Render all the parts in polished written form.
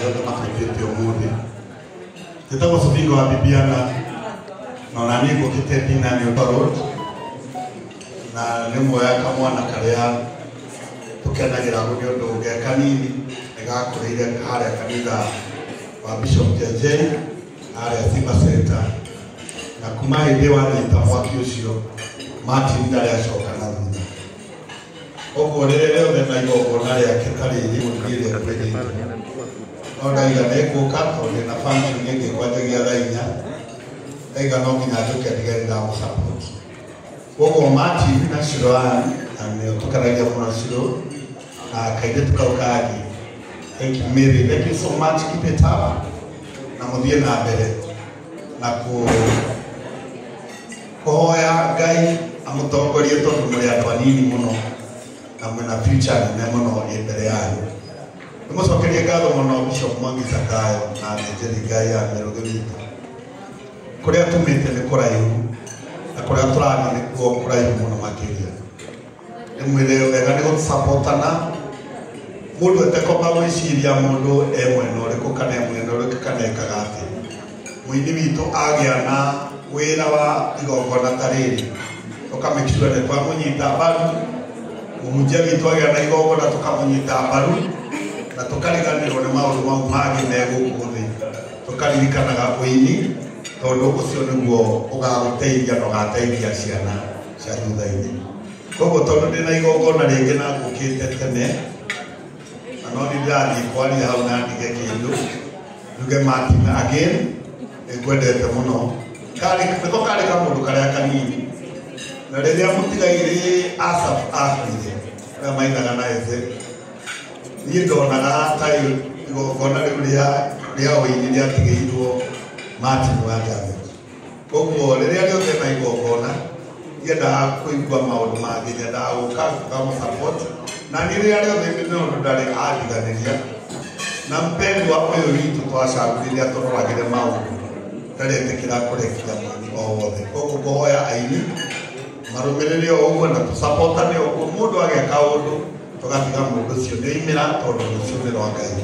arĩa othe matũitĩte ũmũthĩ. Njĩtagwo Sobinga wa Bibiana na ona niĩ ngũkĩte ndina nĩ Road na nĩ muoya kamwana karĩa tũkenagĩra nĩ ũndũ ge kanini nĩ gakũrĩire harĩa kanitha wa Bishop JJ harĩa Simba Center na kuma hĩndĩ wanyita mwaki ũcio Martin ndarĩ acoka na thutha. Koguo rĩrĩa rĩothe na igongona rĩake ta rĩrĩ gũthiĩ rĩa kwĩrĩte no ndaiga nĩngũka tondũ ndĩna function ĩngĩ kwanjagia thaa inya ndaiga no nginya njũke ndige nĩndamũsupport. Koguo Martin na Shiroan na nĩ tũkenagia mũno Shiro na kairĩtu kau kangĩ. Thank you Mary, thank you so much, keep it up na mũthiĩ na mbere na kũhoya Ngai amũtongorie tondũ mũrĩ andũ anini mũno na mwĩna future nene mũno ĩ mbere yanyu. Nĩmũcokerie ngatho mũno Bishop Mwangi Zakayo na athĩnjĩri Ngai a Mĩrũgĩ witũ. Kũrĩa tumĩte nĩ kũraihu na kũrĩa tũrathiĩ nĩkuo kũraihu mũno makĩria. Ndĩmwĩre wega nĩ gũsapotana mũndũ etekomba gwĩciria mũndũ e mwena ũrĩkũ kana e mwena ũrĩkũ kana ekaga atĩa. Mũini witũ agĩa na wĩra wa igongona ta rĩrĩ tũka make sure nĩ twamũnyita mbaru. Mũhunjia witũ agĩa na igongona tũkamũnyita mbaru na tũkariganĩrwo nĩ maũndũ mau mangĩ me gũkũ thĩ, tũkaririkanaga ũini tondũ ũcio nĩguo ũgagũteithia na ũgateithia ciana cia thutha-inĩ. Koguo tondũ ndĩna igongona rĩngĩ na ngũkĩte tene na no nĩ ndĩrathiĩ kwaria hau na ndige kĩndũ njuge Martin again nĩngwendete mũno. Nĩko karĩ kamũndũ karĩa kanini na rĩrĩa mũtigairĩ Asaph akuire arĩa mainaga na Eze niĩ ndonaga ta igongona rĩu rĩa ũini rĩatigĩirwo Martin wa Janet. Koguo rĩrĩa rĩothe na igongona ndiendaga kũigua maũndũ mangĩ, nyendaga gũka ngamũ-support na niĩ rĩrĩa rĩothe nĩ ũndũ ndarĩ andiganĩria na mpendwa ũyũ witũ twacagũrire atũroragĩre maũndũ ndaretĩkĩra kũrekia mũini o wothe. Koguo ngũhoya aini marũmĩrĩre o ũguo na tũsapotane ũguo mũndũ ageka ũndũ tũgatiga mũndũ ũcio nĩ oimĩra tondũ rũciũ nĩ rwa Ngai.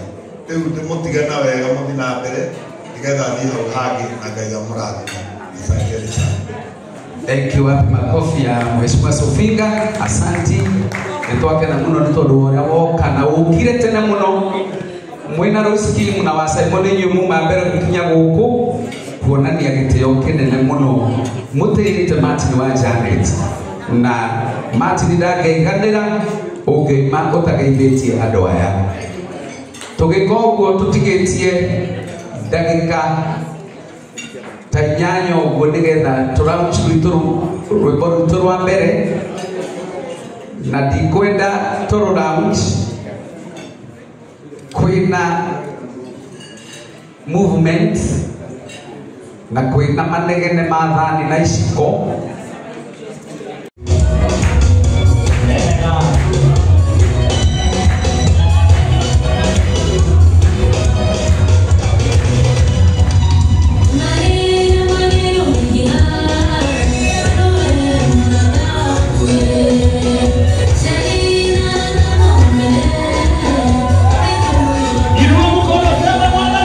Rĩu ndĩmũtige na wega mũthiĩ na mbere nĩgetha thiĩ hau hangĩ na Ngai amũrathime. Asanteni sana. Thank you. Wapi makofi ya Mheshimiwa Sofinga. Asanti. Nĩtwakena mũno nĩ tondũ wa ũrĩa woka na ũkire tene mũno mwĩna Rose Kim na wa Simon inyuĩ muma mbere gũkinya gũkũ kuonania gĩtĩo kĩnene mũno mũtĩĩte Martin wa Janet na Martin ndangĩiganĩra ũngĩima ũtageithĩtie andũ aya. Tũgĩka ũguo tũtigĩtie ndagĩka ta inyanya ũguo nĩgetha tũlaunch rwĩmbo rwitũ rwa mbere na ndikwenda tũrũ launch kwĩna movement na kwĩna manegene ma thani na iciko. Inua mkono, sema Bwana.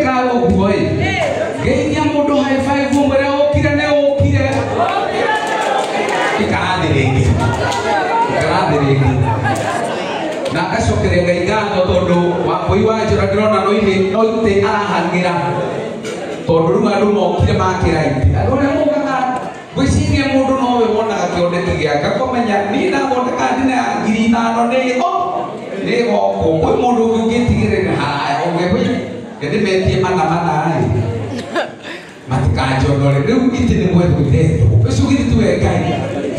Tweka ũguo ĩ ngeithia mũndũ high five ũmwĩre ũkire nĩ ũkire ikara thĩ rĩngĩ ikara thĩ rĩngĩ na ngacokeria Ngai ngatho tondũ Wambũi wa Njora ndĩrona no itĩ arahang'ĩra tondũ rĩu andũ mokire makĩra itĩ andũ arĩa mokaga ngwĩciria mũndũ nowe wonaga kĩoneki gĩake akamenya niĩ ndathondeka ndina ya 5,000 nĩ ĩgokwo kwĩ mũndũ ũngĩ ũngĩtigĩrĩra haraya ũngĩ ndĩmetie mana mana ĩ matikanjonore rĩu itĩ nĩ mwethũiretwo ũcio githĩ tiwe Ngai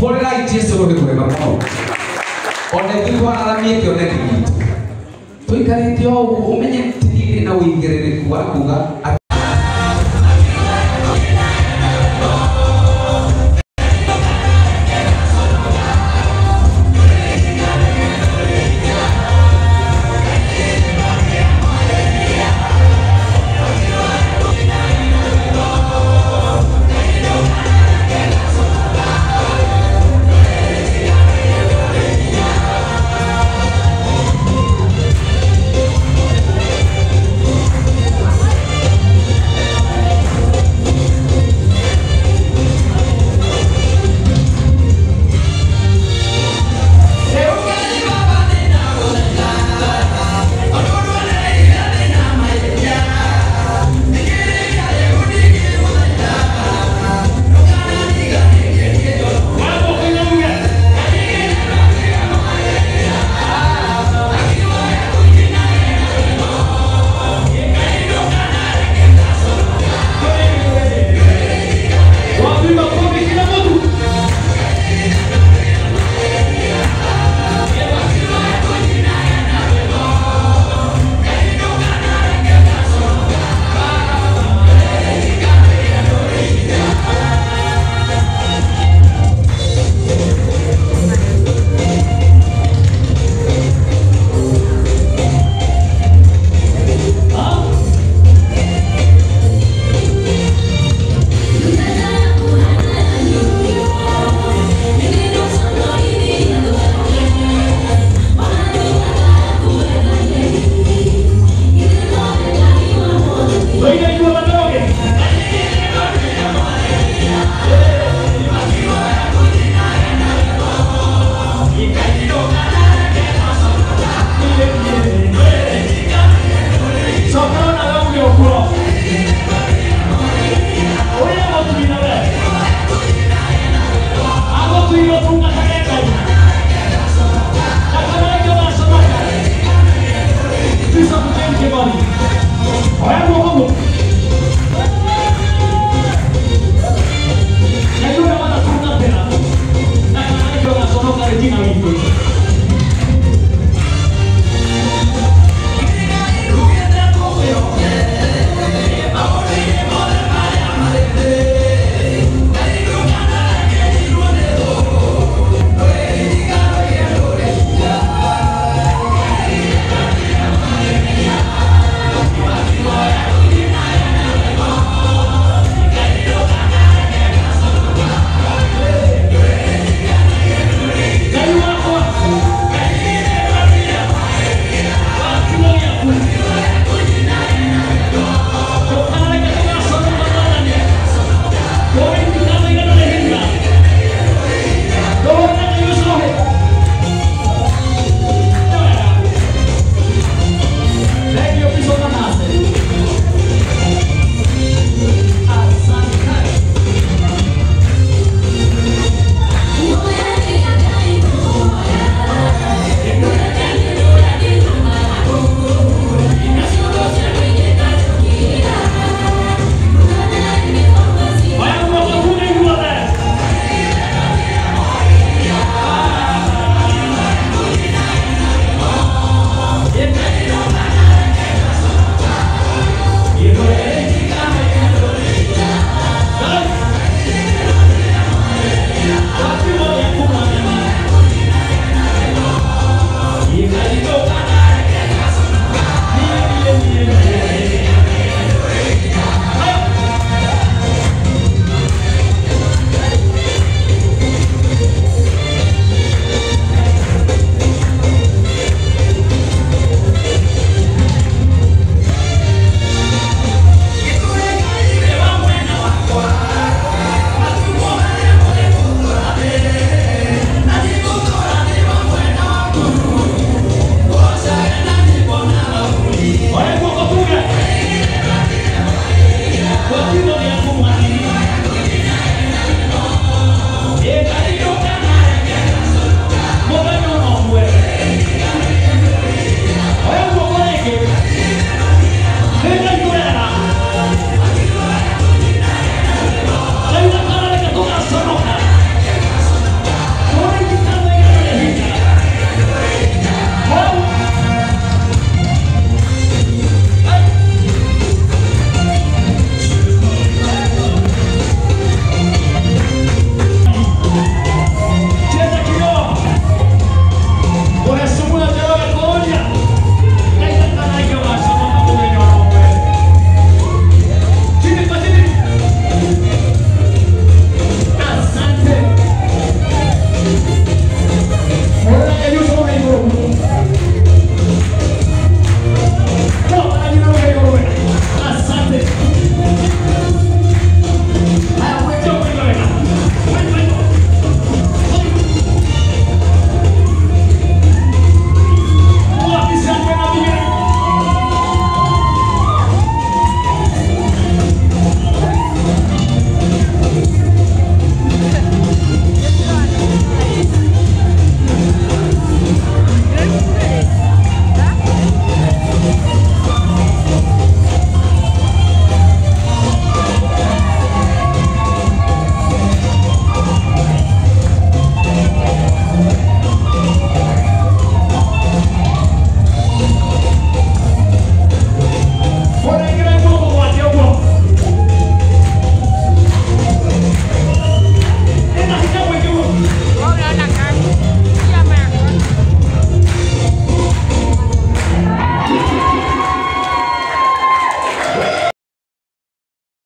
hũrĩrai Jesũ nĩ mwega mũno ona ithuĩ twararamie kĩoneki gitũ tũikarĩte o ũguo ũmenye tirĩ na ũigĩrĩrĩku wa kuga atĩ